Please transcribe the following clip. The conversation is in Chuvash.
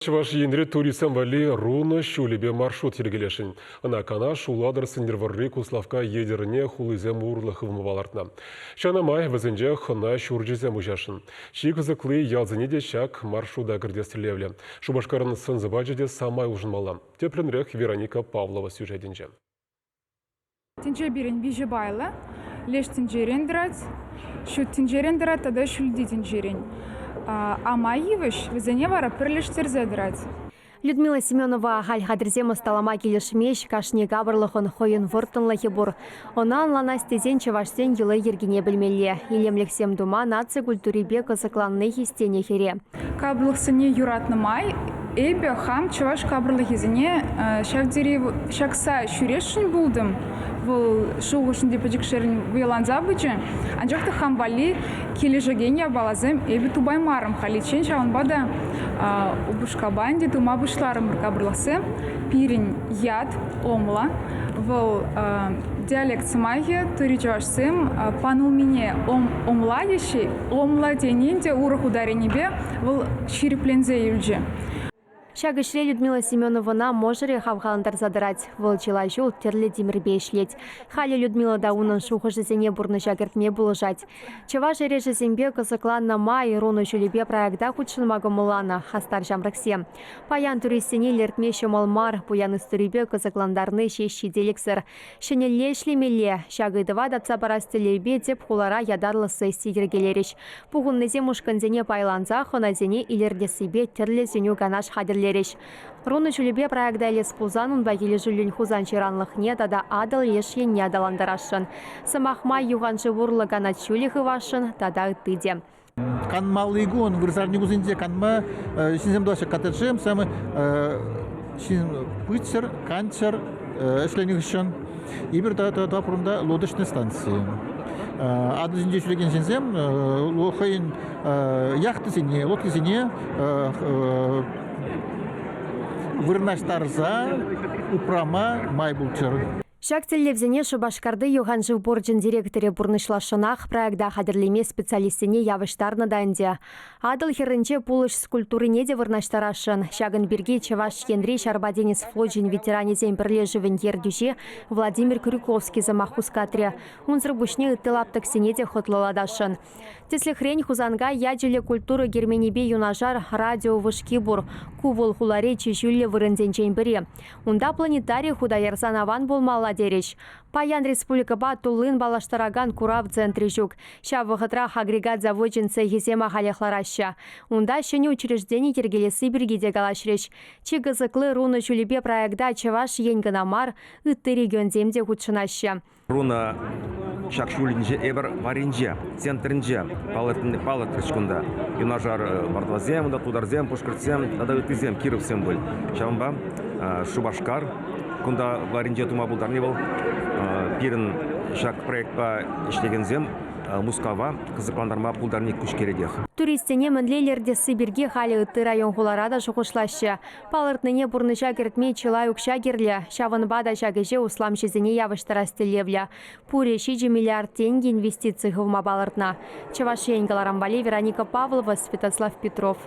Чӑваш Енре туристсем валли рунӑ ҫулӗпе маршрут йӗркелесшӗн. Ӑна Канаш, Улатӑр, Сӗнтӗрвӑрри, Куславкка, Етӗрне хулисем урлӑ хывма палӑртнӑ. Ҫавна май вӗсенче хӑна ҫурчӗсем уҫасшӑн. Чи кӑсӑкли ялсене те ҫак маршрута кӗртес тӗллевлӗ. Шупашкарӑн сӑн-сӑпачӗ те самай улшӑнмалла. Тӗплӗнрех Вероника Павлова сюжетӗнче. Тӗнче пирӗн виҫӗ пайлӑ. Леш тӗнчерен тӑрать, ҫут тӗнчерен тӑрать тата ҫӳлти тӗнчерен. Ама йывӑҫ вӗсене вара пӗрлештерсе тӑрать. Людмила Семенова ахаль хатӗрсем ӑсталама килӗшмест, кашни капӑрлӑхӑн хӑйӗн вӑрттӑнлӑхӗ пур. Ӑна ӑнланас тесен чӑвашсен йӑли-йӗркине пӗлмелле. Илемлӗхсем тума наци культурипе кӑсӑкланни хистенӗ хӗре. Капӑрлӑхсене юратнӑ май эпӗ хам чӑваш капӑрлӑхӗсене ҫав тери ҫакса ҫӳресшӗн пултӑм. Вӑл шухӑш ӗнтӗ пӗчӗкшерӗн вӑйланса пычӗ. Анчах та хам валли килӗшекен япаласем эпӗ тупаймарӑм халиччен. Ҫавӑнпа та упӑшкапа ӗнтӗ тума пуҫларӑмӑр капӑрлӑхсем. Пирӗн ят омла. Вӑл диалект сӑмахӗ тури чӑвашсем панулмине омла теҫҫӗ. Омла тенин те урӑх ударенипе вӑл ҫирӗпленсе юлчӗ. Ҫак ӗҫре Людмила Семеновӑна мӑшӑрӗ хавхалантарса тӑрать. Вӑл чылай ҫул тӗрлӗ тимӗрпе ӗҫлет. Халӗ Людмила та унӑн шухӑшӗсене пурнӑҫа кӗртме пулӑшать. Чӑваш эрешӗсемпе кӑсӑкланнӑ май Рунӑ ҫулӗпе проекта хутшӑнма кӑмӑлланӑ хастар ҫамрӑксем. Паян туристсене илӗртме ҫӑмӑл мар, пуян историпе кӑсӑклантарни ҫеҫ ҫителӗксӗр. Ҫӗнӗлле ӗҫлемелле. Ҫак ыйтӑва татса парас тӗллевпе тӗп хулара ятарлӑ сесси йӗркелерӗҫ. Пухӑннисем ушкӑнсене пайланса хӑнасене илӗртессипе тӗрлӗ сӗнӳ-канаш хатӗрлерӗҫ. Рунӑ ҫулӗпе проекта илес пулсан унпа килӗшӳллӗн Хусан ҫыранлӑхне тата Атӑл леш енне аталантарасшӑн. Сӑмах май, юханшыв урлӑ канат ҫулӗ хывасшӑн тата ытти те. Канмалли кун, вырсарни кунсенче канма ҫынсем тӑваҫҫӗ коттеджсем, самый ҫын пыччӑр, канччӑр ӗҫленӗ хыҫҫӑн. Эпир тата пурӑнта лодочный станци. Атӑл ҫинче ҫӳрекен ҫынсем хӑйӗн яхтисене, лодкисене вырнаҫтарса упрама май пулччӑр. Ҫак тӗллевсене Шупашкарти юханшыв порчӗн директорӗ пурнӑҫласшӑнах проекта хатӗрлеме специалистсене явӑҫтарнӑ та ӗнтӗ. Атӑл хӗрринче пулӑҫ скульптурине те вырнаҫтарасшӑн. Ҫакӑн пирки Чӑваш Енри ҫарпа тинӗс флочӗн ветеранӗсен пӗрлешӗвӗн ертӳҫи Владимир Крюковский сӑмах хускатрӗ. Унсӑр пуҫне ытти лаптӑксене те хӑтлӑлатасшӑн. Тӗслӗхрен, Хусанкай ячӗллӗ культура керменӗпе юнашар радио вышки пур. Ку вӑл хулари чи ҫӳллӗ вырӑнсенчен пӗри. Унта планетари хута ярсан аван пулмалла терӗҫ. Паян республикӑпа туллин паллаштаракан курав центрӗ ҫук. Ҫав вӑхӑтрах агрегат завочӗн цехӗсем ахалех лараҫҫӗ. Унта ҫӗнӗ учреждени йӗркелесси пирки те калаҫрӗҫ. Чи кӑсӑкли рунӑ ҫулӗпе проекта Чӑваш Ен кӑна мар, ытти регионсем те хутшӑнаҫҫӗ. Руна ҫак ҫулӗнче эпир варринче, центрӗнче палӑртрӗҫ кунта. Юнашар мордвасем, унта тутарсем, пушкӑртсем тата ыттисем, кировсем пуль. Ҫавӑнпа Шупашкар кунта варринче тума пултарни вӑл пирӗн ҫак проектпа ӗҫлекенсем Мускава кӑсӑклантарма пултарни куҫкӗретех. Туристсене мӗнле илӗртесси пирки халӗ ытти район-хулара та шухӑшлаҫҫӗ. Палӑртнине пурнӑҫа кӗртме чылай укҫа кирлӗ. Ҫавӑнпа та ҫак ӗҫе усламҫӑсене явӑҫтарас тӗллевлӗ. Пурӗ 7 миллиард тенкӗ инвестици хывма палӑртнӑ. Чӑваш Ен кӑларӑм валли Вероника Павлова, Святослав Петров.